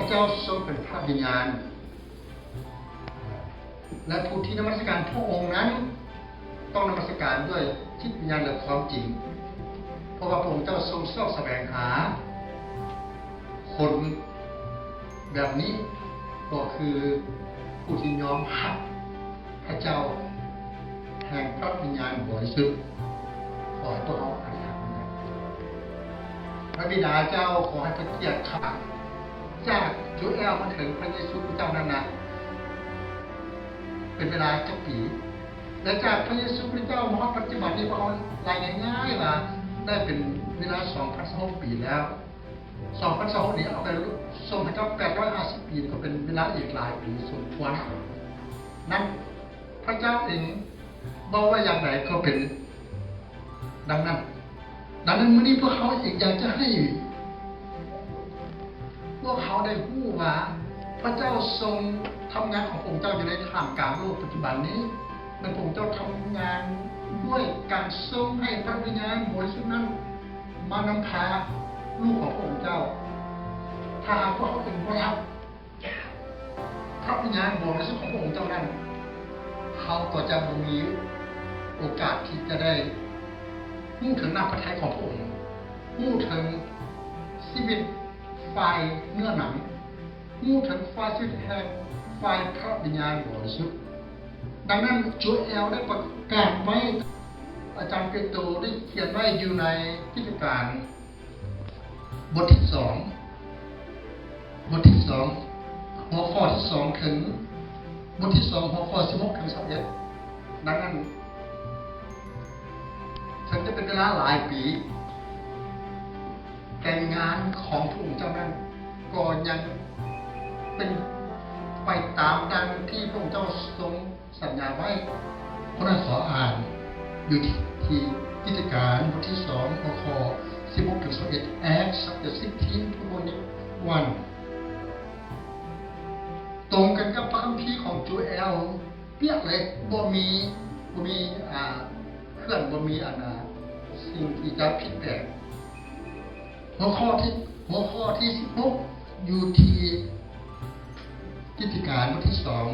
ເຈົ້າຊົງເປັນພະວິນຍານ ແລະ ຜູ້ທີ່ນະມັດສະການພະອົງນັ້ນ ຕ້ອງນະມັດສະການດ້ວຍຈິດວິນຍານ ແລະ ຄວາມຈິງ, ເພາະວ່າພະອົງເຈົ້າຊົງຊອກສະແຫວງຫາຄົນແບບນີ້ ກໍຄືຜູ້ທີ່ຍອມຮັບພະເຈົ້າແຫ່ງພະວິນຍານບໍລິສຸດ. ຂໍໃຫ້ພວກເຮົາອະທິຖານນຳກັນ. ພະບິດາເຈົ້າ, ຂໍໃຫ້ພະກຽດຂ້າ ຈາກໂຈແອວມາເຖິງພະເຢຊູຄຣິສເຈົ້ານັ້ນນະ ເປັນເວລາຈັກປີ? ແລະ ຈາກພະເຢຊູຄຣິສເຈົ້າມາຮອດປັດຈຸບັນນີ້ ພວກເຮົາລາຍງານງ່າຍໆວ່າ ໄດ້ເປັນເວລາສອງພັນຊາວຫົກປີແລ້ວ. ສອງພັນຊາວຫົກນີ້ ເອົາໄປສົ່ງໃຫ້ກັບແປດຮ້ອຍຫ້າສິບປີ ກໍເປັນເວລາອີກຫຼາຍປີສົມຄວນ. ນັ້ນ ພະເຈົ້າເອງເວົ້າວ່າຢ່າງໃດກໍເປັນດັ່ງນັ້ນ. ດັ່ງນັ້ນ ມື້ນີ້ພວກເຮົາເອງຢາກຈະໃຫ້ພວກເຮົາໄດ້ຮູ້ວ່າ ພະເຈົ້າຊົງທຳງານຂອງພະອົງເຈົ້າຢູ່ໃນທ່າມກາງໂລກປັດຈຸບັນນີ້ ແລະ ພະອົງເຈົ້າທຳງານດ້ວຍການຊົງໃຫ້ພະວິນຍານບໍລິສຸດນັ້ນມານຳພາລູກຂອງພະອົງເຈົ້າ. ຖ້າຫາກພວກເຮົາເອງບໍ່ຮັບ ພະວິນຍານບໍລິສຸດຂອງພະອົງເຈົ້ານັ້ນ, ເຮົາກໍຈະບໍ່ມີໂອກາດທີ່ຈະໄດ້ຮູ້ເຖິງນ້ຳພະໄທຂອງພະອົງ, ຮູ້ເຖິງຊີວິດຝ່າຍເນື້ອໜັງ, ຮູ້ເຖິງຝ່າຍຊີວິດແຫ່ງຝ່າຍພະວິນຍານບໍລິສຸດ. ດັ່ງນັ້ນ ໂຈແອວໄດ້ປະກາດໄວ້, ອາຈານເປໂຕໄດ້ຂຽນໄວ້ຢູ່ໃນກິດຈະການ ບົດທີສອງ, ບົດທີສອງ ຫົວຂໍ້ທີສອງ ເຖິງບົດທີສອງ ຫົວຂໍ້ສິບຫົກ ເຖິງ ຊາວເອັດ. ດັ່ງນັ້ນ ເຖິງຈະເປັນເວລາຫຼາຍປີ, ແຕ່ງານຂອງພະອົງເຈົ້ານັ້ນກໍຍັງເປັນໄປຕາມດັ່ງທີ່ພະອົງເຈົ້າຊົງ ສັນຍາໄວ້. ເພາະນັ້ນຂໍອ່ານຢູ່ທີ່ ທີ່ກິດຈະການບົດທີສອງ ຫົວຂໍ້ສິບຫົກ ເຖິງ ຊາວເອັດ, Acts chapter sixteen, verse one. ຕົງກັນກັບພະຄຳພີຂອງໂຈແອລເປຍເລີຍ, ບໍ່ມີ ບໍ່ມີ ອ່າ ເຄື່ອນ ບໍ່ມີ ອັນ ອ່າ ສິ່ງທີ່ຈະຜິດແປກ. ຫົວຂໍ້ທີ ຫົວຂໍ້ທີສິບຫົກ ຢູ່ທີ່ກິດຈະການບົດທີສອງ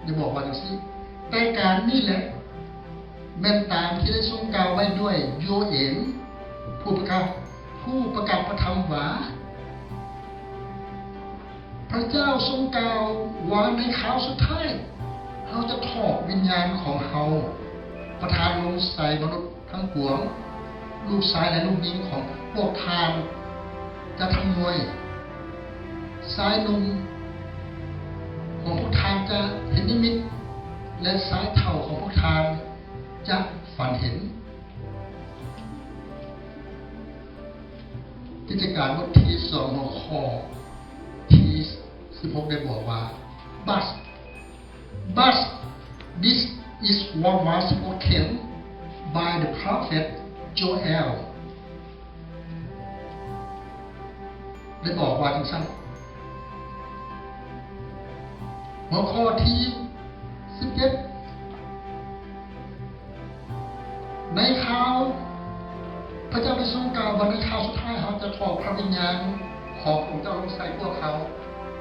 ໄດ້ບອກວ່າຈັ່ງຊີ້: ແຕ່ການນີ້ແຫຼະ ແມ່ນຕາມທີ່ໄດ້ຊົງກ່າວໄວ້ດ້ວຍໂຢເອນ ຜູ້ປະກາດ ຜູ້ປະກາດພະທຳວ່າ ພະເຈົ້າຊົງກ່າວວ່າ ໃນຄາວສຸດທ້າຍ ເຮົາຈະຖອກວິນຍານຂອງເຮົາປະທານລົງໃສ່ມະນຸດທັງປວງ, ລູກຊາຍ ແລະ ລູກຍິງຂອງພວກທ່ານຈະທຳນວຍ, ຊາຍໜຸ່ມຂອງພວກທ່ານຈະເຫັນນິມິດ, ແລະ ຊາຍເຖົ້າຂອງພວກທ່ານຈະຝັນເຫັນ. ກິດຈະການບົດທີສອງ ຫົວຂໍ້ທີສິບຫົກ ໄດ້ບອກວ່າ But, but this is what was spoken by the prophet Joel. ໄດ້ບອກວ່າຈັ່ງຊັ້ນ. ຫົວຂໍ້ທີສິບເຈັດ ໃນຄາວ ພະເຈົ້າໄດ້ຊົງກ່າວວ່າ ໃນຄາວສຸດທ້າຍ ເຮົາຈະຖອກພະວິນຍານຂອງພະອົງເຈົ້າລົງໃສ່ພວກເຂົາ.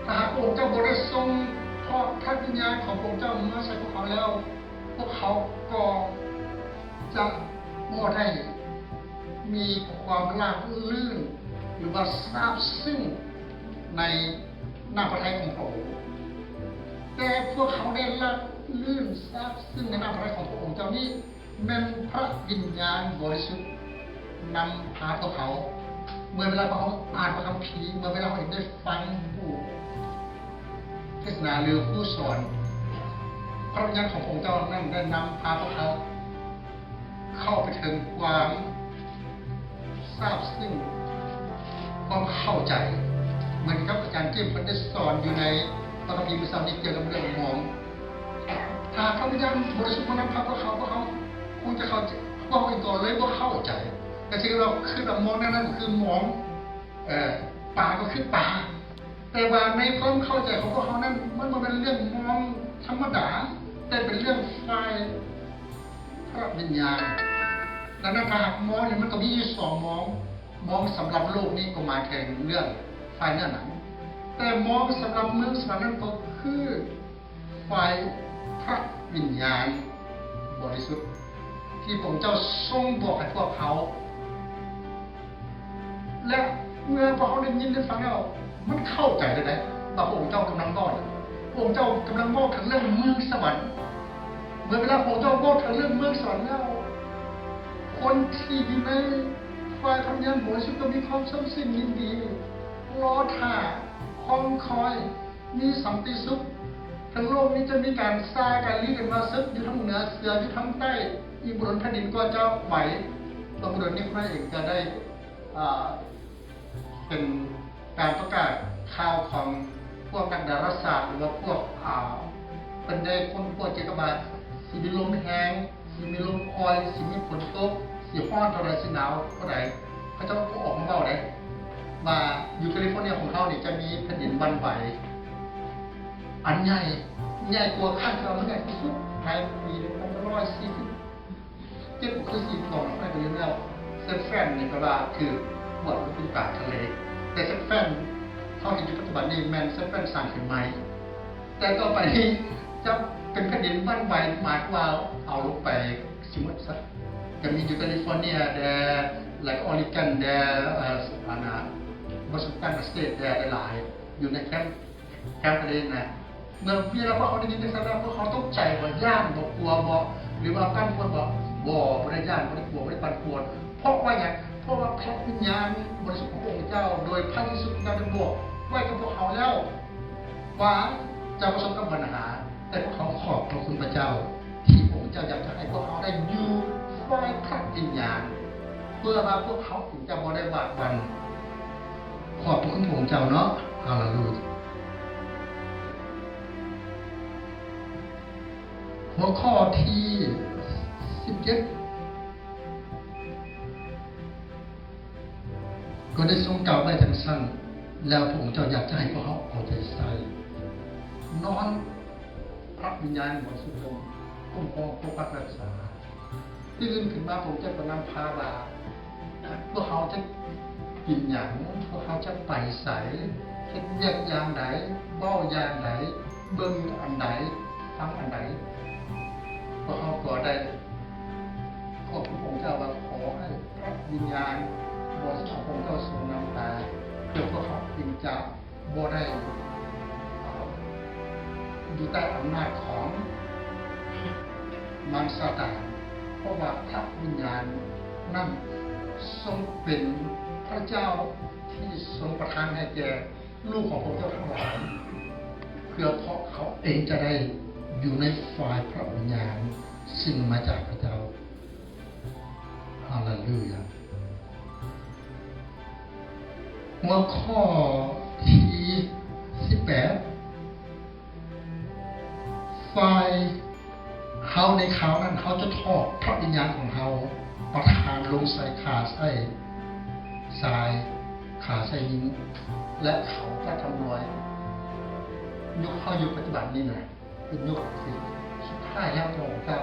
ຖ້າຫາກພະອົງເຈົ້າບໍ່ໄດ້ຊົງຖອກພະວິນຍານຂອງພະອົງເຈົ້າມາໃສ່ພວກເຂົາແລ້ວ, ພວກເຂົາກໍຈະບໍ່ໄດ້ມີຄວາມລາບລື່ນ ຫຼືວ່າຊາບຊຶ້ງໃນນ້ຳພະໄທຂອງພະອົງ. ແຕ່ພວກເຂົາໄດ້ລາບລື່ນຊາບຊຶ້ງໃນນ້ຳພະໄທຂອງພະອົງເຈົ້ານີ້ ແມ່ນພະວິນຍານບໍລິສຸດນຳພາພວກເຂົາ. ເມື່ອເວລາພວກເຮົາອ່ານພະຄຳພີ, ເມື່ອເວລາເຮົາໄດ້ຟັງຜູ້ເທດສະໜາ ຫຼື ຜູ້ສອນ, ພະວິນຍານຂອງພະອົງເຈົ້ານັ້ນໄດ້ນຳພາພວກເຮົາເຂົ້າໄປເຖິງຄວາມຊາບຊຶ້ງ, ຄວາມເຂົ້າໃຈ, ເໝືອນກັບອາຈານເຈມເພິ່ນໄດ້ສອນຢູ່ໃນພະຄຳພີມື້ເຊົ້ານີ້ກ່ຽວກັບເລື່ອງມອງ. ຖ້າພະວິນຍານບໍລິສຸດບໍ່ນຳພາພວກເຮົາ, ພວກເຮົາຄົງຈະເຂົ້າໃຈ, ພວກເຮົາເອງກໍເລີຍບໍ່ເຂົ້າໃຈ. ກະຊິວ່າຄືລຳມອງນັ້ນ, ນັ້ນຄືມອງ, ເອີ, ປາກໍຄືປາ. ແຕ່ວ່າໃນຄວາມເຂົ້າໃຈຂອງພວກເຮົານັ້ນ, ມັນບໍ່ແມ່ນເລື່ອງມອງທຳມະດາ, ແຕ່ເປັນເລື່ອງຝ່າຍພະວິນຍານ. ດັ່ງນັ້ນ ຖ້າຫາກມອງນີ້ ມັນກໍມີຢູ່ສອງມອງ. ມອງສຳລັບໂລກນີ້ກໍໝາຍເຖິງເລື່ອງຝ່າຍເນື້ອໜັງ, ແຕ່ໝໍສຳລັບເມືອງສະຫວັນນັ້ນກໍຄືໄຟພະວິນຍານບໍລິສຸດ ທີ່ພະອົງເຈົ້າຊົງບອກໃຫ້ພວກເຮົາ. ແລະ ເມື່ອພວກເຮົາໄດ້ຍິນໄດ້ຟັງແລ້ວ ມັນເຂົ້າໃຈໄດ້ ໄດ້ວ່າພະອົງເຈົ້າກຳລັງເວົ້າ ພະອົງເຈົ້າກຳລັງເວົ້າເຖິງເລື່ອງເມືອງສະຫວັນ. ເມື່ອເວລາພະອົງເຈົ້າເວົ້າເຖິງເລື່ອງເມືອງສະຫວັນແລ້ວ ຄົນທີ່ຢູ່ໃນຝ່າຍພະວິນຍານບໍລິສຸດກໍມີຄວາມຊົມຊື່ນຍິນດີ ລໍຖ້າ ຄອງຄອຍ ມີສັນຕິສຸກ. ທັງໂລກນີ້ຈະມີການຊ່າການລືກັນວ່າ ເສິກຢູ່ທາງເໜືອ ເສືອຢູ່ທາງໃຕ້. ອີກບໍ່ດົນແຜ່ນດິນກໍຈະໄຫວ. ແລ້ວບໍ່ດົນນີ້ຂ້າພະເຈົ້າເອງກໍໄດ້ ອ່າ ເປັນການປະກາດຂ່າວຂອງພວກນັກດາລາສາດ ຫຼືວ່າພວກ ອ່າ ເພິ່ນໄດ້ຄົ້ນຄວ້າກ່ຽວກັບວ່າ ຊິມີລົມແຮງ, ຊິມີລົມອ່ອນ, ຊິມີຝົນຕົກ, ຊິຮ້ອນເທົ່າໃດ, ຊິໜາວເທົ່າໃດ. ເຂົາເຈົ້າກໍອອກມາເວົ້າໄດ້ວ່າ ຢູ່ແຄລິຟໍເນຍຂອງເຮົານີ້ຈະມີແຜ່ນດິນຫວັ່ນໄຫວອັນໃຫຍ່, ໃຫຍ່ກວ່າຄັ້ງທີ່ວ່າມັນໃຫຍ່ທີ່ສຸດໃນປີໜຶ່ງພັນເກົ້າຮ້ອຍສີ່ສິບເຈັດ ຄື ສີ່ສິບສອງ ແລ້ວ ເຊັດແຟນນີ້ກໍວ່າຖືກບວດລົງຢູ່ກາງທະເລ. ແຕ່ເຊັດແຟນເຮົາເຫັນຢູ່ປັດຈຸບັນນີ້ແມ່ນເຊັດແຟນສ້າງຂຶ້ນໃໝ່. ແຕ່ຕໍ່ໄປນີ້ຈະເປັນແຜ່ນດິນຫວັ່ນໄຫວ ໝາຍຄວາມວ່າເອົາລົງໄປຊິໝົດຊະ. ຈະມີຢູ່ແຄລິຟໍເນຍແດ່ ແລະ ອອຣິກອນແດ່ ເອີ ອັນນ່າ ວໍຊິງຕັນສະເຕດແດ່ ຫຼາຍໆ ຢູ່ໃນແຄມ ແຄມທະເລນະ. ເມື່ອເວລາພວກເຮົາໄດ້ຍິນຈັ່ງຊັ້ນແລ້ວ ພວກເຮົາຕົກໃຈບໍ່? ຢ້ານບໍ່? ກົວບໍ່? ຫຼືວ່າປັ່ນປ່ວນບໍ່? ບໍ່, ບໍ່ໄດ້ຢ້ານ, ບໍ່ໄດ້ກົວ, ບໍ່ໄດ້ປັ່ນປ່ວນ. ເພາະວ່າຫຍັງ? ເພາະວ່າພະວິນຍານບໍລິສຸດຂອງພະອົງເຈົ້າ ໂດຍພະເຢຊູຄຣິດເຈົ້າໄດ້ບອກໄວ້ກັບພວກເຮົາແລ້ວ ວ່າຈະປະສົບກັບບັນຫາ, ແຕ່ພວກເຮົາຂອບພະຄຸນພະເຈົ້າ ທີ່ພະອົງເຈົ້າຢາກຈະໃຫ້ພວກເຮົາໄດ້ຢູ່ຝ່າຍພະວິນຍານ ເພື່ອວ່າພວກເຮົາຈະບໍ່ໄດ້ຫວາດຫວັ່ນ. ຂອບພະຄຸນພະອົງເຈົ້າເນາະ. ຮາເລລູຍາ. ຫົວຂໍ້ທີສິບເຈັດ ກໍໄດ້ຊົງກ່າວໄວ້ຈັ່ງຊັ້ນ ແລ້ວພະອົງເຈົ້າຢາກຈະໃຫ້ພວກເຮົາເອົາໃຈໃສ່ ນອນ ພະວິນຍານບໍລິສຸດຈົ່ງຄຸ້ມຄອງປົກປັກຮັກສາ. ຕື່ນຂຶ້ນມາ ພະອົງເຈົ້າກໍນຳພາວ່າ ພວກເຮົາຈະກິນຫຍັງ, ພວກເຮົາຈະໄປໃສ, ເຮັດວຽກຢ່າງໃດ, ເວົ້າຢ່າງໃດ, ເບິ່ງອັນໃດ, ຟັງອັນໃດ. ພວກເຮົາກໍໄດ້ ຂອບຄຸນພະອົງເຈົ້າວ່າ ຂໍໃຫ້ພະວິນຍານບໍລິສຸດຂອງພະອົງເຈົ້າຊົງນຳພາ ເພື່ອພວກເຮົາຈຶ່ງຈະບໍ່ໄດ້ ເອີ ຢູ່ໃຕ້ອຳນາດຂອງມານຊາຕານ, ເພາະວ່າພະວິນຍານນັ້ນຊົງເປັນພະເຈົ້າທີ່ຊົງປະທານໃຫ້ແກ່ລູກຂອງພະເຈົ້າທັງຫຼາຍ ເພື່ອເພາະເຂົາເອງຈະໄດ້ຢູ່ໃນຝ່າຍພະວິນຍານ ຊຶ່ງມາຈາກພະເຈົ້າ. ຮາເລລູຍາ. ຫົວຂໍ້ທີສິບແປດ ຝ່າຍເຮົາໃນຄາວນັ້ນ ເຮົາຈະຖອດພະວິນຍານຂອງເຮົາປະທານລົງໃສ່ຂ້າໃຊ້ຊາຍ, ຂ້າໃຊ້ຍິງ ແລະ ເຂົາຈະທຳລາຍຍຸກເຮົາຢູ່ປັດຈຸບັນນີ້ນະ. ເປັນຍຸກທີ່ສຸດທ້າຍແລ້ວຂອງພະເຈົ້າ.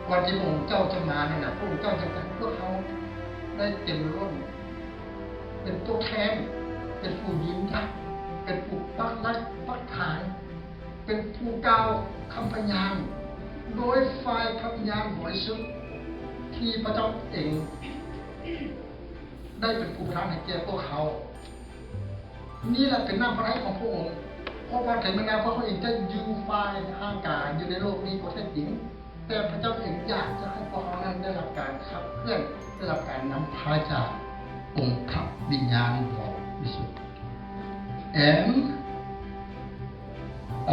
ກ່ອນທີ່ພະອົງເຈົ້າຈະມານັ້ນນະ, ພະອົງເຈົ້າຈະໃຫ້ພວກເຮົາໄດ້ເຕັມລົ້ນ ເປັນຕົວແທນ, ເປັນຜູ້ຢືນຢັດ, ເປັນຜູ້ປັກຫຼັກປັກຖານ, ເປັນຜູ້ກ່າວຄຳພະຍານ ໂດຍຝ່າຍພະວິນຍານບໍລິສຸດ ທີ່ພະເຈົ້າເອງໄດ້ເປັນຜູ້ປະທານໃຫ້ແກ່ພວກເຮົາ. ນີ້ແຫຼະເປັນນ້ຳພະໄທຂອງພະອົງ, ເພາະວ່າເຖິງແມ່ນວ່າພວກເຮົາເອງຈະຢູ່ຝ່າຍຫ່າງກາຍຢູ່ໃນໂລກນີ້ກໍແທ້ຈິງ, ແຕ່ພະເຈົ້າເອງຢາກຈະໃຫ້ພວກເຮົານັ້ນໄດ້ຮັບການຂັບເຄື່ອນ, ໄດ້ຮັບການນຳພາຈາກອົງພະວິນຍານບໍລິສຸດ. And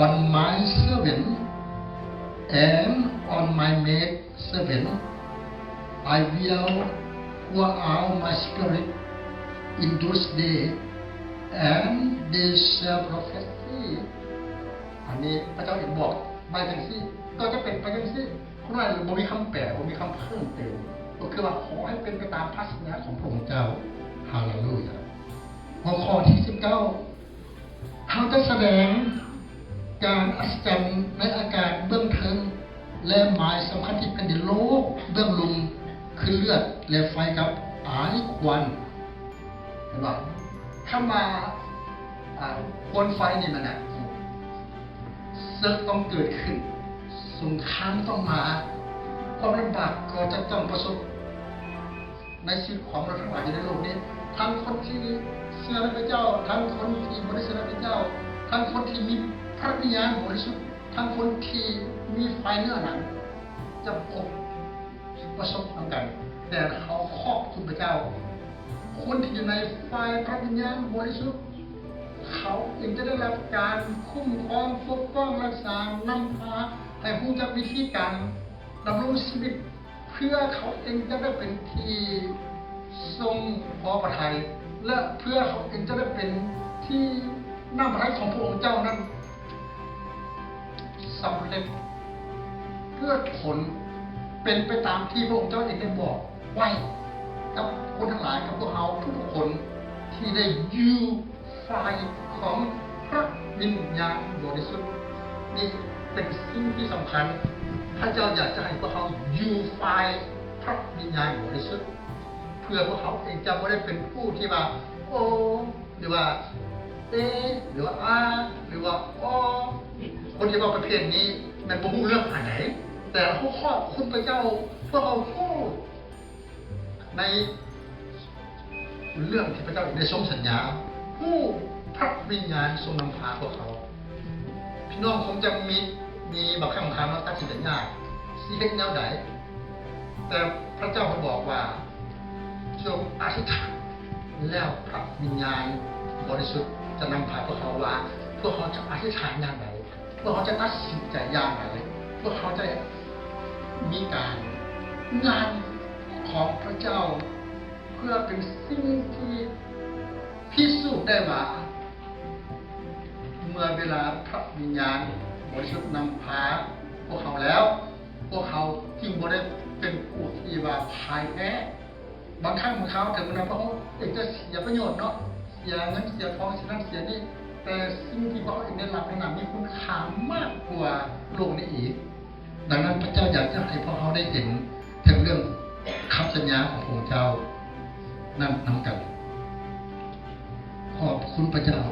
on my servant, and on my maid servant, I will pour out my spirit in those days, and they shall prophesy. ອັນນີ້ພະເຈົ້າເອງບອກໄວ້ຈັ່ງຊີ້, ກໍຈະເປັນໄປຈັ່ງຊີ້. ເພາະວ່າບໍ່ມີຄຳແປ, ບໍ່ມີຄຳເພີ່ມເຕີມ, ກໍຄືວ່າຂໍໃຫ້ເປັນໄປຕາມພະສັນຍາຂອງພະອົງເຈົ້າ. ຮາເລລູຍາ. ຫົວຂໍ້ທີສິບເກົ້າ ເຮົາຈະສະແດງການອັດສະຈັນໃນອາກາດເບື້ອງເທິງ ແລະ ໝາຍສຳຄັນທີ່ແຜ່ນດິນໂລກເບື້ອງລຸ່ມ ຄືເລືອດ ແລະ ໄຟກັບອາຍຄວັນ. ເຫັນບໍ່? ຄຳວ່າ ອາ ຄວັນໄຟນີ້ມັນນະ ເສິກຕ້ອງເກີດຂຶ້ນ, ສົງຄາມຕ້ອງມາ, ຄວາມລຳບາກກໍຈະຕ້ອງປະສົບໃນຊີວິດຂອງມະນຸດທັງຫຼາຍຢູ່ໃນໂລກນີ້, ທັງຄົນທີ່ເຊື່ອໃນພະເຈົ້າ, ທັງຄົນທີ່ບໍ່ໄດ້ເຊື່ອໃນພະເຈົ້າ, ທັງຄົນທີ່ມີພະວິນຍານບໍລິສຸດ, ທັງຄົນທີ່ມີໄຟເນື້ອໜັງ ຈະພົບ ປະສົບນຳກັນ, ແຕ່ເຮົາຂອບຄຸນພະເຈົ້າ, ຄົນທີ່ຢູ່ໃນຝ່າຍພະວິນຍານບໍລິສຸດ ເຂົາເອງຈະໄດ້ຮັບການຄຸ້ມຄອງ, ປົກປ້ອງ, ຮັກສາ, ນຳພາໃຫ້ຮູ້ຈັກວິທີການດຳລົງຊີວິດ, ເພື່ອເຂົາເອງຈະໄດ້ເປັນທີ່ຊົງພໍພະໄທ ແລະ ເພື່ອເຂົາເອງຈະໄດ້ເປັນທີ່ນ້ຳພະໄທຂອງພະອົງເຈົ້ານັ້ນ ສຳເລັດ ເກີດຜົນ ເປັນໄປຕາມທີ່ພະອົງເຈົ້າເອງໄດ້ບອກໄວ້ກັບຄົນທັງຫຼາຍ, ກັບພວກເຮົາທຸກໆຄົນທີ່ໄດ້ຢູ່ຝ່າຍຂອງພະວິນຍານບໍລິສຸດ. ນີ້ເປັນສິ່ງທີ່ສຳຄັນ. ພະເຈົ້າຢາກຈະໃຫ້ພວກເຮົາຢູ່ຝ່າຍພະວິນຍານບໍລິສຸດ, ເພື່ອພວກເຮົາເອງຈະບໍ່ໄດ້ເປັນຜູ້ທີ່ວ່າ ໂອ້ ຫຼືວ່າ ເອ ຫຼືວ່າ ອາ ຫຼືວ່າ ອໍ. ຄົນທີ່ເວົ້າປະເພດນີ້ແມ່ນບໍ່ຮູ້ເລື່ອງປານໃດ, ແຕ່ເຮົາຂອບຄຸນພະເຈົ້າ ເພາະເຮົາຮູ້ໃນເລື່ອງທີ່ພະເຈົ້າໄດ້ຊົງສັນຍາ, ຮູ້ພະວິນຍານຊົງນຳພາພວກເຮົາ. ພີ່ນ້ອງຄົງຈະມີ ມີບາງຄັ້ງບາງຄາວເນາະ ຕັດສິນໃຈຍາກ ຊິເຮັດແນວໃດ, ແຕ່ພະເຈົ້າເພິ່ນບອກວ່າ ຈົ່ງອະທິຖານ ແລ້ວພະວິນຍານບໍລິສຸດຈະນຳພາພວກເຮົາວ່າ ພວກເຮົາຈະອະທິຖານຢ່າງໃດ, ພວກເຮົາຈະຕັດສິນໃຈຢ່າງໃດ, ພວກເຮົາຈະມີການງານຂອງພະເຈົ້າ ເພື່ອເປັນສິ່ງທີ່ພິສູດໄດ້ວ່າ ເມື່ອເວລາພະວິນຍານບໍລິສຸດນຳພາພວກເຮົາແລ້ວ, ພວກເຮົາຈຶ່ງບໍ່ໄດ້ເປັນຜູ້ທີ່ວ່າພ່າຍແພ້. ບາງຄັ້ງບາງຄາວເຖິງເວລາພວກເຮົາເອງຈະເສຍປະໂຫຍດເນາະ, ເສຍເງິນເສຍທອງ ເສຍນັ້ນເສຍນີ້, ແຕ່ສິ່ງທີ່ພວກເຮົາເອງໄດ້ຮັບນັ້ນນະ ມີຄຸນຄ່າມາກກວ່າໂລກນີ້ອີກ. ດັ່ງນັ້ນ ພະເຈົ້າຢາກຈະໃຫ້ພວກເຮົາໄດ້ເຫັນເຖິງເລື່ອງຄຳສັນຍາຂອງພະເຈົ້ານັ້ນນຳກັນ. ຂອບຄຸນພະເຈົ້າ.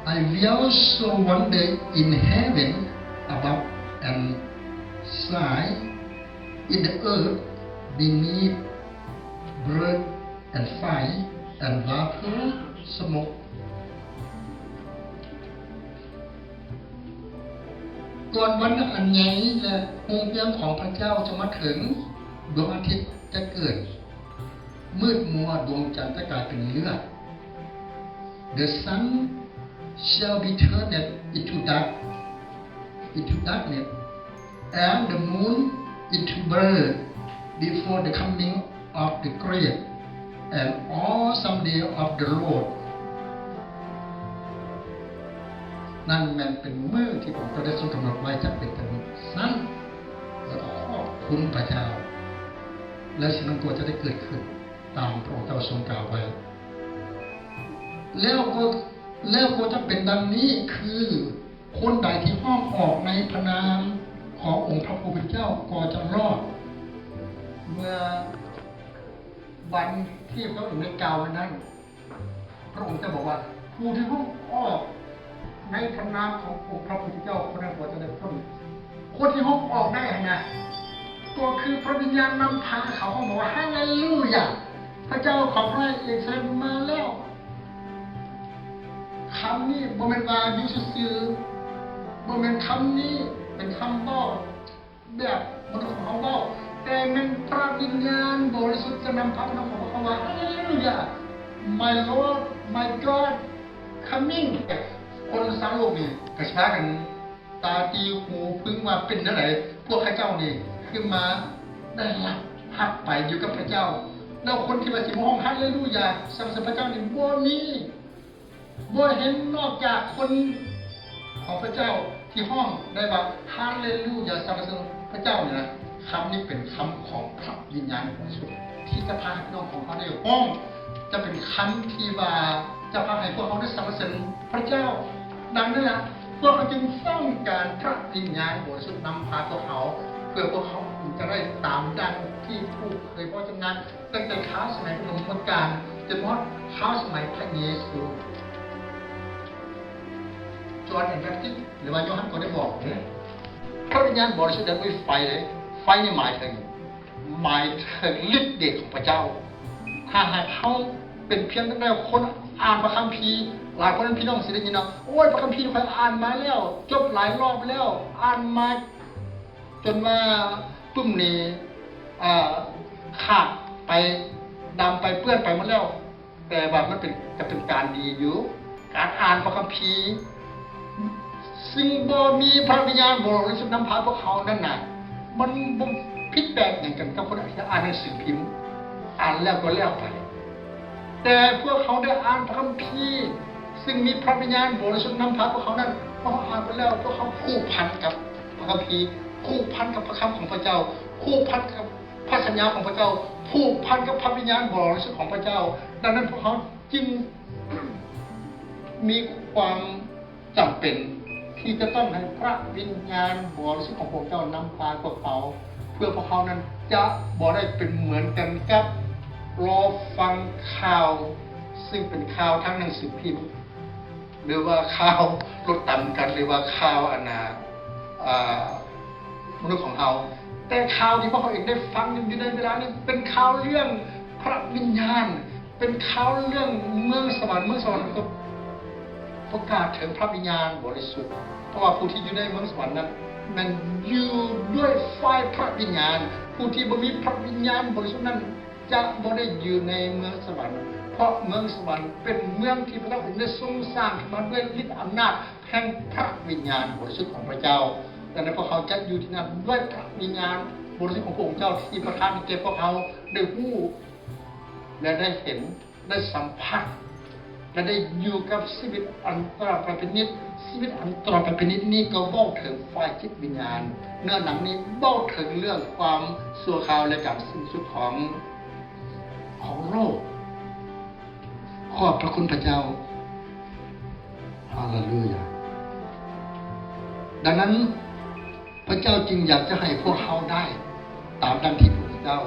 I will also wonder in heaven above and sigh in the earth beneath blood and fire and vapor smoke. ກ່ອນວັນອັນໃຫຍ່ ແລະ ຮຸ່ງເຮືອງຂອງພະເຈົ້າຈະມາເຖິງ, ດວງອາທິດຈະເກີດມືດມົວ, ດວງຈັນຈະກາຍເປັນເລືອດ. The sun shall be turned into dark, into darkness, and the moon into blood before the coming of the great and awesome day of the Lord. ນັ້ນແມ່ນເປັນມື້ທີ່ພະອົງເຈົ້າໄດ້ຊົງກຳນົດໄວ້ ຈະເປັນດັ່ງຊັ້ນ. ແລະ ກໍຂອບຄຸນພະເຈົ້າ, ແລະ ສິ່ງນັ້ນກໍຈະໄດ້ເກີດຂຶ້ນຕາມພະອົງເຈົ້າຊົງກ່າວໄວ້. ແລ້ວກໍ ແລ້ວກໍຈະເປັນດັ່ງນີ້, ຄື ຄົນໃດທີ່ຮ້ອງອອກໃນພະນາມຂອງອົງພະຜູ້ເປັນເຈົ້າກໍຈະລອດ. ເມື່ອວັນທີ່ພະອົງໄດ້ກ່າວໄວ້ນັ້ນ, ພະອົງຈະບອກວ່າ ຜູ້ທີ່ຮ້ອງອອກໃນພະນາມຂອງອົງພະຜູ້ເປັນເຈົ້າ ຄົນນັ້ນກໍຈະໄດ້ພົ້ນ. ຄົນທີ່ຮ້ອງອອກໄດ້ຫັ້ນນະ ກໍຄືພະວິນຍານນຳພາເຂົາ, ເຂົາບອກວ່າ ຮາເລລູຢາ! ພະເຈົ້າຂອງພວກເຮົາເອງສະເດັດມາແລ້ວ. ຄຳນີ້ບໍ່ແມ່ນວ່າຢູ່ຊື່ໆ, ບໍ່ແມ່ນຄຳນີ້ເປັນຄຳເວົ້າແບບມະນຸດຂອງເຮົາເວົ້າ, ແຕ່ແມ່ນພະວິນຍານບໍລິສຸດຈະນຳພາພີ່ນ້ອງຂອງພວກເຮົາວ່າ ຮາເລລູຢາ! My Lord, my God, coming! ຄົນທັງໂລກນີ້ກໍຊິພາກັນ ຕາຕີຫູປຶງວ່າເປັນແນວໃດ, ພວກເຂົາເຈົ້ານີ້ຄືມາໄດ້ຮັບຮັກໄປຢູ່ກັບພະເຈົ້າ. ແລ້ວຄົນທີ່ວ່າຊິມາຮ້ອງຮາເລລູຢາ ສັນລະເສີນພະເຈົ້ານີ້ບໍ່ມີ, ບໍ່ເຫັນນອກຈາກຄົນຂອງພະເຈົ້າທີ່ຮ້ອງໄດ້ວ່າ ຮາເລລູຢາ ສັນລະເສີນພະເຈົ້ານີ້ນະ. ຄຳນີ້ເປັນຄຳຂອງພະວິນຍານບໍລິສຸດ ທີ່ຈະພາໃຫ້ພີ່ນ້ອງຂອງເຮົາໄດ້ຮ້ອງ, ຈະເປັນຄຳທີ່ວ່າຈະພາໃຫ້ພວກເຮົາໄດ້ສັນລະເສີນພະເຈົ້າ. ດັ່ງນັ້ນລະ ພວກເຮົາຈຶ່ງຕ້ອງການພະວິນຍານບໍລິສຸດນຳພາພວກເຮົາ, ເພື່ອພວກເຮົາ ຈະໄດ້ຕາມດັ່ງທີ່ຜູ້ເຜີຍພະວະຈະນະ ຕັ້ງແຕ່ຄາວສະໄໝປະຖົມມະການ ຈົນຮອດຄາວສະໄໝພະເຢຊູ. ຈອນ ແອນ ແບັບຕິດ ຫຼືວ່າໂຢຮັນກໍໄດ້ບອກເດ້ ພະວິນຍານບໍລິສຸດນັ້ນບໍ່ມີໄຟເດ້. ໄຟນີ້ໝາຍເຖິງ ໝາຍເຖິງລິດເດດຂອງພະເຈົ້າ. ຖ້າຫາກເຮົາເປັນພຽງແຕ່ຄົນອ່ານພະຄຳພີ, ຫຼາຍຄົນພີ່ນ້ອງຊິໄດ້ຍິນວ່າ ໂອ້ຍ ພະຄຳພີຂ້ອຍອ່ານມາແລ້ວ ຈົບຫຼາຍລອບແລ້ວ, ອ່ານມາຈົນວ່າປຶ້ມນີ້ ອາ ຂາດໄປ, ດຳໄປ, ເປື້ອນໄປໝົດແລ້ວ. ແຕ່ວ່າມັນເປັນ ກະເປັນການດີຢູ່ ການອ່ານພະຄຳພີ ຊຶ່ງບໍ່ມີພະວິນຍານບໍລິສຸດນຳພາພວກເຮົານັ້ນນະ ມັນບໍ່ຜິດແປກຫຍັງກັນກັບຄົນທີ່ອ່ານໜັງສືພິມ ອ່ານແລ້ວກໍແລ້ວໄປ. ແຕ່ພວກເຮົາໄດ້ອ່ານພະຄຳພີ ຊຶ່ງມີພະວິນຍານບໍລິສຸດນຳພາພວກເຮົານັ້ນ, ເມື່ອເຮົາອ່ານໄປແລ້ວ ພວກເຮົາຜູກພັນກັບພະຄຳພີ, ຜູກພັນກັບພະຄຳຂອງພະເຈົ້າ, ຜູກພັນກັບ ພະສັນຍາຂອງພະເຈົ້າ, ຜູກພັນກັບພະວິນຍານບໍລິສຸດຂອງພະເຈົ້າ. ດັ່ງນັ້ນ ພວກເຮົາຈຶ່ງມີຄວາມຈຳເປັນທີ່ຈະຕ້ອງໃຫ້ພະວິນຍານບໍລິສຸດຂອງພະເຈົ້ານຳພາພວກເຮົາ, ເພື່ອພວກເຮົານັ້ນຈະບໍ່ໄດ້ເປັນເໝືອນກັນກັບລໍຟັງຂ່າວ ຊຶ່ງເປັນຂ່າວທາງໜັງສືພິມ ຫຼືວ່າຂ່າວລົດຕຳກັນ ຫຼືວ່າຂ່າວອັນນ່າ ອາ ມະນຸດຂອງເຮົາ. ແຕ່ຂ່າວທີ່ພວກເຮົາເອງໄດ້ຟັງຢູ່ໃນເວລານີ້ ເປັນຂ່າວເລື່ອງພະວິນຍານ, ເປັນຂ່າວເລື່ອງເມືອງສະຫວັນ. ເມືອງສະຫວັນກໍປະກາດເຖິງພະວິນຍານບໍລິສຸດ, ເພາະວ່າຜູ້ທີ່ຢູ່ໃນເມືອງສະຫວັນນັ້ນແມ່ນຢູ່ດ້ວຍໄຟພະວິນຍານ. ຜູ້ທີ່ບໍ່ມີພະວິນຍານບໍລິສຸດນັ້ນ ຈະບໍ່ໄດ້ຢູ່ໃນເມືອງສະຫວັນ, ເພາະເມືອງສະຫວັນເປັນເມືອງທີ່ພະເຈົ້າໄດ້ຊົງສ້າງຂຶ້ນມາດ້ວຍລິດອຳນາດແຫ່ງພະວິນຍານບໍລິສຸດຂອງພະເຈົ້າ. ດັ່ງນັ້ນ ພວກເຮົາຈະຢູ່ທີ່ນັ້ນດ້ວຍພະວິນຍານບໍລິສຸດຂອງພະອົງເຈົ້າ ທີ່ປະທານໃຫ້ແກ່ພວກເຮົາໄດ້ຮູ້ ແລະ ໄດ້ເຫັນ, ໄດ້ສຳຜັດ ແລະ ໄດ້ຢູ່ກັບຊີວິດອັນຕະລອດໄປເປັນນິດ, ຊີວິດອັນຕະລອດໄປເປັນນິດນີ້ກໍເວົ້າເຖິງຝ່າຍຈິດວິນຍານ, ເນື້ອໜັງນີ້ເວົ້າເຖິງເລື່ອງຄວາມຊົ່ວຄາວ ແລະ ການສິ້ນສຸດຂອງ ຂອງໂລກ. ຂອບພະຄຸນພະເຈົ້າ. ຮາເລລູຢາ. ດັ່ງນັ້ນ ພະເຈົ້າຈຶ່ງຢາກຈະໃຫ້ພວກເຮົາໄດ້ຕາມດັ່ງທີ່ພະເຈົ້າ.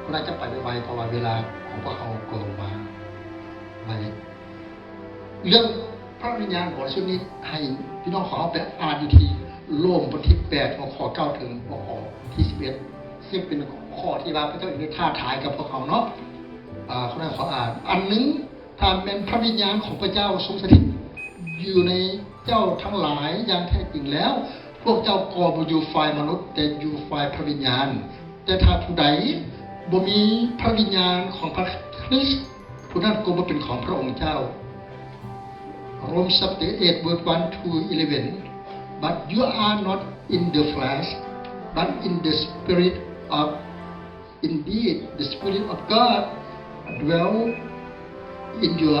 ພວກເຮົາຈະໄປໄວໆ ເພາະວ່າເວລາຂອງພວກເຮົາກໍມາໄວ. ເລື່ອງພະວິນຍານບໍລິສຸດນີ້ ໃຫ້ພີ່ນ້ອງຂອງເຮົາໄປອ່ານຢູ່ທີ່ໂລມ ບົດທີແປດ ຫົວຂໍ້ເກົ້າ ເຖິງຫົວຂໍ້ທີສິບເອັດ ຊຶ່ງເປັນຂໍ້ທີ່ວ່າພະເຈົ້າໄດ້ທ້າທາຍກັບພວກເຮົາເນາະ. ອາ ຂໍ ຂໍອ່ານອັນໜຶ່ງ, ຖ້າແມ່ນພະວິນຍານຂອງພະເຈົ້າຊົງສະຖິດຢູ່ໃນເຈົ້າທັງຫຼາຍຢ່າງແທ້ຈິງແລ້ວ, ພວກເຈົ້າກໍບໍ່ຢູ່ຝ່າຍມະນຸດ, ແຕ່ຢູ່ຝ່າຍພະວິນຍານ. ແຕ່ຖ້າຜູ້ໃດບໍ່ມີພະວິນຍານຂອງພະຄຣິດ, ຜູ້ນັ້ນກໍບໍ່ເປັນຂອງພະອົງເຈົ້າ. Romans chapter eight, verse one to eleven. But you are not in the flesh, but in the Spirit of Indeed, the Spirit of God dwell in you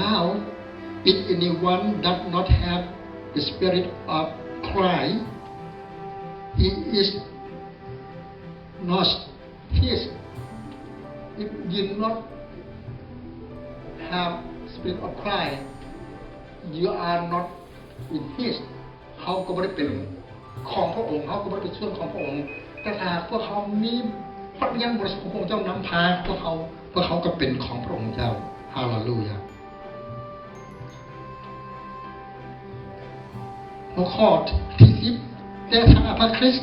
now. If anyone does not have the Spirit of Christ, he is not his. If you not have Spirit of Christ, you are not in his. ເຮົາກໍບໍ່ໄດ້ເປັນຂອງພະອົງ, ເຮົາກໍບໍ່ໄດ້ເປັນສ່ວນຂອງພະອົງ. ແຕ່ຖ້າຫາກພວກເຮົາມີພະວິນຍານບໍລິສຸດຂອງພະອົງເຈົ້ານຳພາພວກເຮົາ, ພວກເຮົາກໍເປັນຂອງພະອົງເຈົ້າ. ຮາເລລູຢາ. ຫົວຂໍ້ທີສິບ, ແຕ່ຖ້າພະຄຣິດ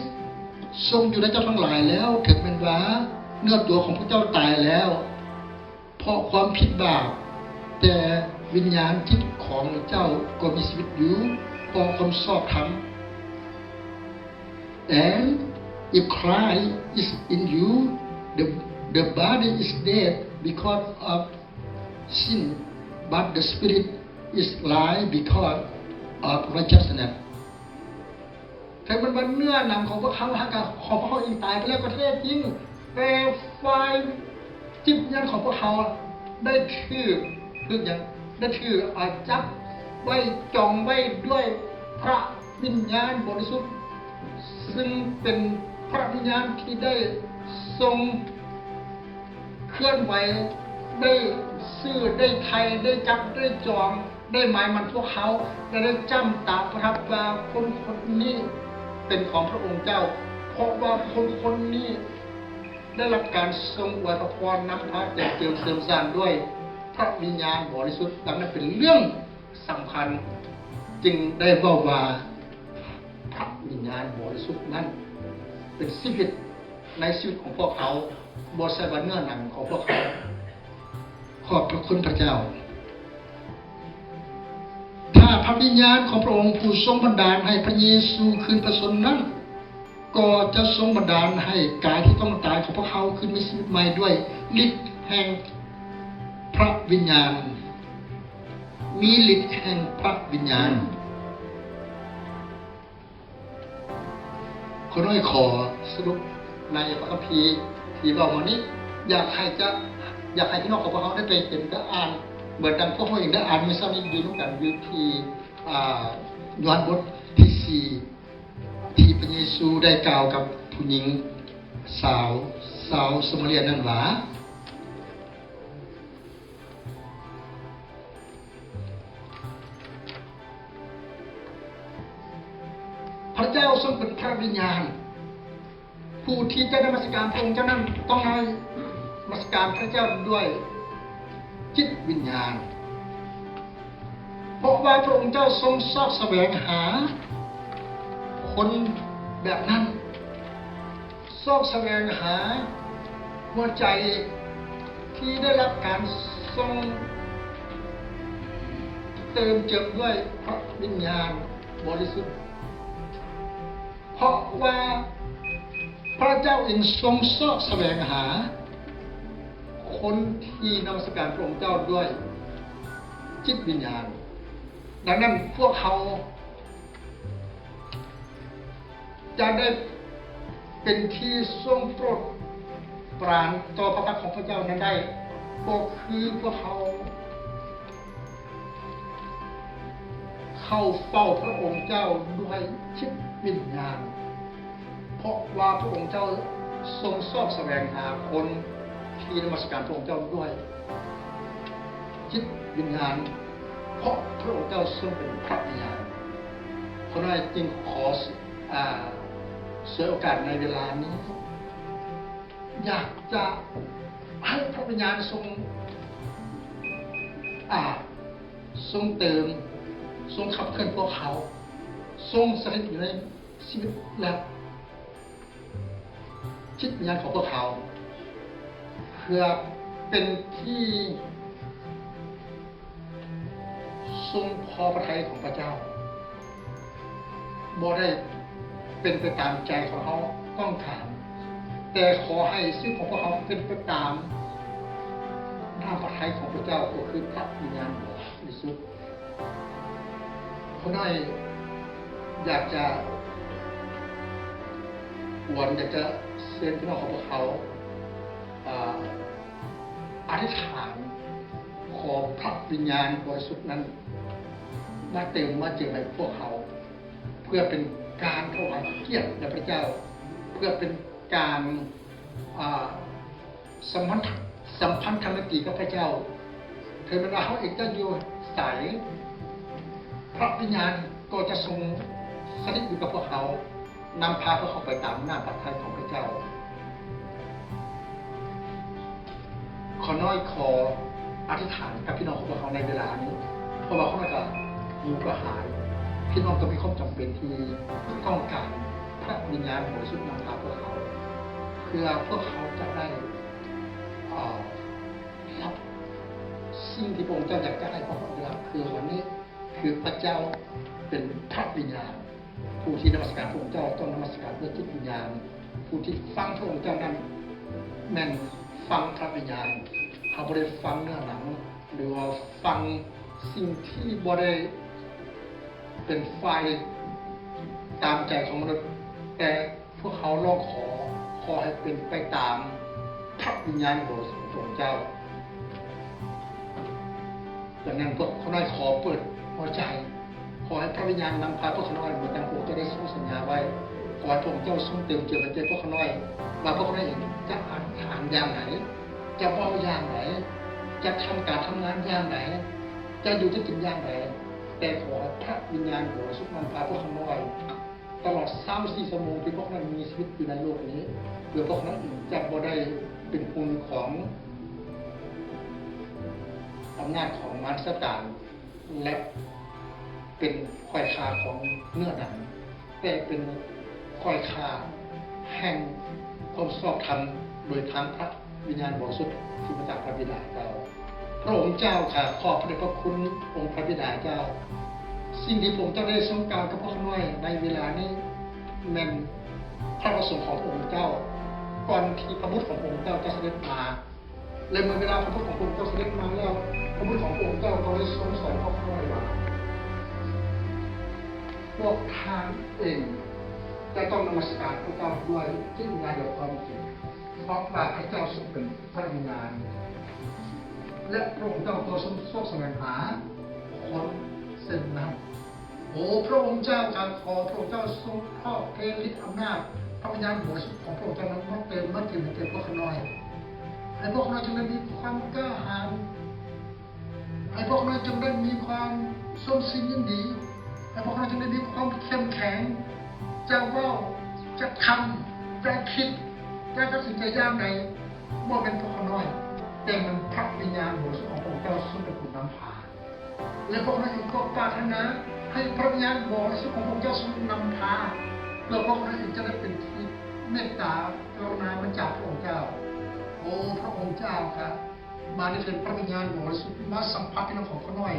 ຊົງຢູ່ໃນເຈົ້າທັງຫຼາຍແລ້ວ, ເຖິງແມ່ນວ່າເນື້ອຕົວຂອງພວກເຈົ້າຕາຍແລ້ວ ເພາະຄວາມຜິດບາບ, ແຕ່ວິນຍານຈິດຂອງເຈົ້າກໍມີຊີວິດຢູ່ ເພາະຄວາມຊອບທຳ. And if Christ is in you, the, the body is dead because of sin, but the spirit is life because of righteousness. ເຖິງແມ່ນວ່າເນື້ອໜັງຂອງພວກເຮົາ ຮ່າງກາຍຂອງພວກເຮົາເອງຕາຍໄປແລ້ວກໍແທ້ຈິງ, ແຕ່ຝ່າຍຈິດວິນຍານຂອງພວກເຮົາໄດ້ຖືກ, ຖືກຫຍັງ? ໄດ້ຖືກ ອາ ຈັບໄວ້, ຈອງໄວ້ດ້ວຍພະວິນຍານບໍລິສຸດ, ຊຶ່ງເປັນພະວິນຍານທີ່ໄດ້ຊົງ ເຄື່ອນໄຫວ, ໄດ້ຊື້, ໄດ້ໄຖ່, ໄດ້ຈັບ, ໄດ້ຈອງ, ໄດ້ໝາຍໝັ້ນພວກເຮົາ ແລະ ໄດ້ຈ້ຳຕາປະທັບວ່າຄົນຄົນນີ້ເປັນຂອງພະອົງເຈົ້າ. ເພາະວ່າຄົນຄົນນີ້ໄດ້ຮັບການຊົງອວຍພະພອນນຳພາເຕັມເຕີມເສີມສ້າງດ້ວຍພະວິນຍານບໍລິສຸດ, ດັ່ງນັ້ນເປັນເລື່ອງສຳຄັນຈຶ່ງໄດ້ເວົ້າວ່າ ພະວິນຍານບໍລິສຸດນັ້ນເປັນຊີວິດໃນຊີວິດຂອງພວກເຮົາ, ບໍ່ໃຊ່ວ່າເນື້ອໜັງຂອງພວກເຮົາ. ຂອບພະຄຸນພະເຈົ້າ. ຖ້າພະວິນຍານຂອງພະອົງຜູ້ຊົງບັນດານໃຫ້ພະເຢຊູຄືນພະຊົນນັ້ນ ກໍຈະຊົງບັນດານໃຫ້ກາຍທີ່ຕ້ອງຕາຍຂອງພວກເຮົາຄືນມີຊີວິດໃໝ່ດ້ວຍລິດແຫ່ງພະວິນຍານ, ມີລິດແຫ່ງພະວິນຍານ. ຂ້ານ້ອຍຂໍສະຫຼຸບໃນພະຄຳພີທີ່ເວົ້າມານີ້ ຢາກໃຫ້ຈະ ຢາກໃຫ້ພີ່ນ້ອງຂອງພວກເຮົາໄດ້ໄປເຫັນໄປອ່ານ ເໝືອນດັ່ງພວກເຮົາເອງໄດ້ອ່ານມື້ເຊົ້ານີ້ຢູ່ນຳກັນ ຢູ່ທີ່ ອ່າ ໂຍຮັນບົດທີສີ່ ທີ່ພະເຢຊູໄດ້ກ່າວກັບຜູ້ຍິງສາວ ຊາວສະມາເຣຍນັ້ນວ່າ ພະເຈົ້າຊົງເປັນພະວິນຍານ, ຜູ້ທີ່ຈະນະມັດສະການພະອົງເຈົ້ານັ້ນ ຕ້ອງນະມັດສະການພະເຈົ້າດ້ວຍຈິດວິນຍານ, ເພາະວ່າພະອົງເຈົ້າຊົງຊອກສະແຫວງຫາຄົນແບບນັ້ນ. ຊອກສະແຫວງຫາຫົວໃຈທີ່ໄດ້ຮັບການຊົງເຕີມເຈິມດ້ວຍພະວິນຍານບໍລິສຸດ, ເພາະວ່າພະເຈົ້າເອງຊົງຊອກສະແຫວງຫາຄົນທີ່ນະມັດສະການພະອົງເຈົ້າດ້ວຍຈິດວິນຍານ. ດັ່ງນັ້ນ ພວກເຮົາ ຈະໄດ້ເປັນທີ່ຊົງໂປດປານຕໍ່ພະພັກຂອງພະເຈົ້ານັ້ນໄດ້ ກໍຄືພວກເຮົາເຂົ້າເຝົ້າພະອົງເຈົ້າດ້ວຍຈິດວິນຍານ, ເພາະວ່າພະອົງເຈົ້າຊົງຊອກສະແຫວງຫາຄົນທີ່ນະມັດສະການພະອົງເຈົ້າດ້ວຍ ຈິດວິນຍານ, ເພາະພະອົງເຈົ້າຊົງເປັນພະວິນຍານ. ຂ້ານ້ອຍຈຶ່ງຂໍ ອາ ສວຍໂອກາດໃນເວລານີ້ ຢາກຈະໃຫ້ພະວິນຍານຊົງ ອາ ຊົງເຕີມ ຊົງຂັບເຄື່ອນພວກເຮົາ, ຊົງສະຖິດຢູ່ໃນຊີວິດ ແລະ ຈິດວິນຍານຂອງພວກເຮົາ ເພື່ອເປັນທີ່ຊົງພໍພະໄທຂອງພະເຈົ້າ, ບໍ່ໄດ້ເປັນໄປຕາມໃຈຂອງເຮົາຕ້ອງການ, ແຕ່ຂໍໃຫ້ຊີວິດຂອງພວກເຮົາເປັນໄປຕາມນ້ຳພະໄທຂອງພະເຈົ້າ, ກໍຄືພະວິນຍານບໍລິສຸດ. ຂ້ານ້ອຍຢາກຈະ ອວນ ຢາກຈະເຊີນພີ່ນ້ອງຂອງພວກເຮົາ ອາ ອະທິຖານ ຂໍພະວິນຍານບໍລິສຸດນັ້ນ ມາເຕີມມາເຈິມໃຫ້ພວກເຮົາ ເພື່ອເປັນການຖວາຍກຽດແດ່ພະເຈົ້າ, ເພື່ອເປັນການ ອາ ສຳພັນ ສຳພັນທຳມະຕິກັບພະເຈົ້າ. ເຖິງແມ່ນວ່າເຮົາເອງຈະຢູ່ໃສ, ພະວິນຍານກໍຈະຊົງສະຖິດຢູ່ກັບພວກເຮົາ, ນຳພາພວກເຮົາໄປຕາມນ້ຳພະໄທຂອງພະເຈົ້າ. ຂ້ານ້ອຍຂໍອະທິຖານກັບພີ່ນ້ອງຂອງພວກເຮົາໃນເວລານີ້, ເພາະວ່າຂ້ານ້ອຍກໍຫິວກະຫາຍ, ພີ່ນ້ອງກໍມີຄວາມຈຳເປັນທີ່ຕ້ອງການພະວິນຍານບໍລິສຸດນຳພາພວກເຮົາ, ເພື່ອພວກເຮົາຈະໄດ້ ເອີ ຮັບສິ່ງທີ່ພະອົງເຈົ້າຢາກຈະໃຫ້ພວກເຮົາໄດ້ຮັບ ຄືວັນນີ້ ຄືພະເຈົ້າເປັນພະວິນຍານ, ຜູ້ທີ່ນະມັດສະການພະອົງເຈົ້າຕ້ອງນະມັດສະການດ້ວຍຈິດວິນຍານ, ຜູ້ທີ່ຟັງພະອົງເຈົ້ານັ້ນແມ່ນຟັງພະວິນຍານ. ເຮົາບໍ່ໄດ້ຟັງເນື້ອໜັງ ຫຼືວ່າຟັງສິ່ງທີ່ບໍ່ໄດ້ເປັນຝ່າຍຕາມໃຈຂອງມະນຸດ, ແຕ່ ພວກເຮົາຮ້ອງຂໍ, ຂໍໃຫ້ເປັນໄປຕາມພະວິນຍານບໍລິສຸດຂອງເຈົ້າ. ດັ່ງນັ້ນ ພວກຂ້ານ້ອຍຂໍເປີດຫົວໃຈ, ຂໍໃຫ້ພະວິນຍານນຳພາພວກຂ້ານ້ອຍ ເໝືອນດັ່ງພະອົງເຈົ້າໄດ້ຊົງສັນຍາໄວ້. ຂໍໃຫ້ພະອົງເຈົ້າຊົງເຕີມເຈິມໃນໃຈພວກຂ້ານ້ອຍ ວ່າພວກຂ້ານ້ອຍເອງຈະອະທິຖານຢ່າງໃດ, ຈະເວົ້າຢ່າງໃດ, ຈະທຳການທຳງານຢ່າງໃດ, ຈະຢູ່ຈະກິນຢ່າງໃດ, ແຕ່ຂໍໃຫ້ພະວິນຍານບໍລິສຸດນຳພາພວກຂ້ານ້ອຍ ຕະຫຼອດຊາວສີ່ຊົ່ວໂມງທີ່ພວກເຮົານັ້ນມີຊີວິດຢູ່ໃນໂລກນີ້ ເພື່ອພວກເຮົານັ້ນຈະບໍ່ໄດ້ເປັນຫຸ່ນຂອງອຳນາດຂອງມານຊາຕານ ແລະ ເປັນຂ້ອຍຂ້າຂອງເນື້ອໜັງ, ແຕ່ເປັນຂ້ອຍຂ້າແຫ່ງຄວາມຊອບທຳໂດຍທາງພະວິນຍານບໍລິສຸດທີ່ມາຈາກພະບິດາເຈົ້າ. ພະອົງເຈົ້າຂ້າ ຂອບພະເດດພະຄຸນອົງພະບິດາເຈົ້າ. ສິ່ງທີ່ພະອົງເຈົ້າໄດ້ຊົງກ່າວກັບພວກຂ້ານ້ອຍໃນເວລານີ້ ແມ່ນພະປະສົງຂອງພະອົງເຈົ້າ ກ່ອນທີ່ພະບຸດຂອງພະອົງເຈົ້າຈະສະເດັດມາ. ແລະ ເມື່ອເວລາພະບຸດຂອງພະອົງເຈົ້າສະເດັດມາແລ້ວ, ພະບຸດຂອງພະອົງເຈົ້າກໍໄດ້ຊົງສອນພວກຂ້ານ້ອຍວ່າ, ພວກທ່ານເອງຈະຕ້ອງນະມັດສະການພະເຈົ້າດ້ວຍຈິດວິນຍານ ແລະ ຄວາມຈິງ, ເພາະວ່າພະເຈົ້າຊົງເປັນພະວິນຍານ ແລະ ພະອົງເຈົ້າກໍຊົງສະແຫວງຫາຄົນເຊັ່ນນັ້ນ. ໂອ ພະອົງເຈົ້າຂ້າ ຂໍພະອົງເຈົ້າຊົງຄອບເທລິດອຳນາດພະວິນຍານບໍລິສຸດຂອງພະອົງເຈົ້ານັ້ນມາເຕີມມາເຕີມໃຫ້ແກ່ພວກຂ້ານ້ອຍ, ໃຫ້ພວກຂ້ານ້ອຍຈົ່ງໄດ້ມີຄວາມກ້າຫານ, ໃຫ້ພວກຂ້ານ້ອຍຈົ່ງໄດ້ມີຄວາມຊົມຊື່ນຍິນດີ, ໃຫ້ພວກຂ້ານ້ອຍຈົ່ງໄດ້ມີຄວາມເຂັ້ມແຂງ, ຈະເວົ້າ, ຈະທຳ, ຈະຄິດ, ຈະຕັດສິນໃຈຢ່າງໃດ, ບໍ່ແມ່ນພວກຂ້ານ້ອຍ, ແຕ່ແມ່ນພະວິນຍານບໍລິສຸດຂອງພະອົງເຈົ້າຊົງເປັນຜູ້ນຳພາ. ແລະ ພວກເຮົາເອງກໍປາດຖະໜາໃຫ້ພະວິນຍານບໍລິສຸດຂອງພະອົງເຈົ້າຊົງນຳພາ, ເພື່ອພວກເຮົາເອງຈະໄດ້ເປັນທີ່ເມດຕາກະລຸນາມາຈາກພະອົງເຈົ້າ. ໂອ ພະອົງເຈົ້າຂ້າ, ມາໄດ້ເຊີນພະວິນຍານບໍລິສຸດມາສຳຜັດພີ່ນ້ອງຂອງຂ້ານ້ອຍ.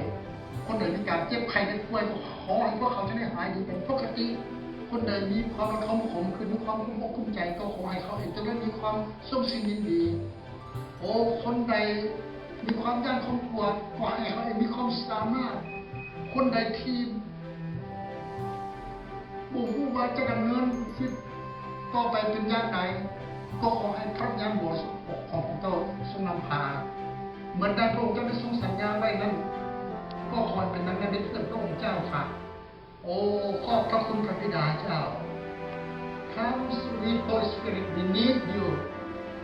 ຄົນໃດມີການເຈັບໄຂ້ໄດ້ປ່ວຍ ກໍຂໍໃຫ້ພວກເຂົາຈະໄດ້ຫາຍດີເປັນປົກກະຕິ. ຄົນໃດມີຄວາມລະທອມຂົມຂືນ ມີຄວາມກຸ້ມອົກກຸ້ມໃຈ ກໍຂໍໃຫ້ເຂົາເອງຈະໄດ້ມີຄວາມຊົມຊື່ນຍິນດີ. ໂອ ຄົນໃດມີຄວາມຢ້ານຄວາມກົວ ກໍໃຫ້ເຂົາເອງມີຄວາມສາມາດ, ຄົນໃດທີ່ບໍ່ຮູ້ວ່າຈະດຳເນີນຊີວິດຕໍ່ໄປເປັນຢ່າງໃດ, ກໍຂໍໃຫ້ພະວິນຍານບໍລິສຸດຂອງພະເຈົ້າຊົງນຳພາ, ເໝືອນດັ່ງພະອົງເຈົ້າໄດ້ຊົງສັນຍາໄວ້ນັ້ນ, ກໍຂໍໃຫ້ເປັນດັ່ງນັ້ນເດີ ເພື່ອພະອົງເຈົ້າຂ້າ. ໂອ ຂອບພະຄຸນພະບິດາເຈົ້າ. Come, sweet Holy Spirit, we need you.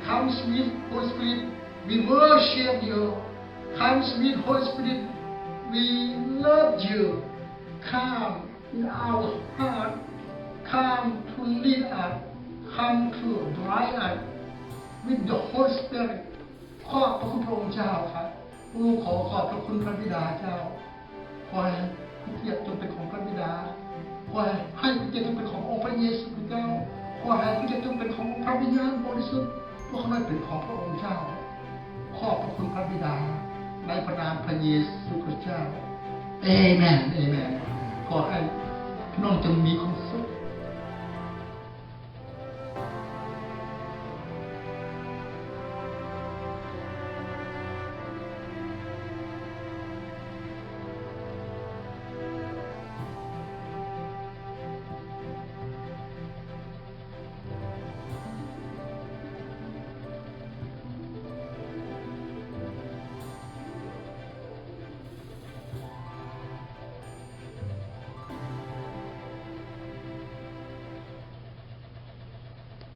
Come, sweet Holy Spirit, we worship you. Come, sweet Holy Spirit, we love you. Come in our heart. Come to lead us. Come to guide us with the Holy Spirit. ຂອບພະຄຸນພະອົງເຈົ້າຂ້າ. ໂອ ຂໍຂອບພະຄຸນພະບິດາເຈົ້າ. ຂໍໃຫ້ເກີຍດຈົງເປັນຂອງພະບິດາ. ຂໍໃຫ້ເກີຍດຈົງເປັນຂອງອົງພະເຢຊູຄຣິດເຈົ້າ. ຂໍໃຫ້ເກີຍດຈົງເປັນຂອງພະວິນຍານບໍລິສຸດ. ພວກຂ້ານ້ອຍເປັນຂອງພະອົງເຈົ້າ. ຂອບພະຄຸນພະບິດາ ໃນພະນາມພະເຢຊູຄຣິດເຈົ້າ. ເອເມນ ເອເມນ. ຂໍໃຫ້ພີ່ນ້ອງຈົ່ງມີຄວາມ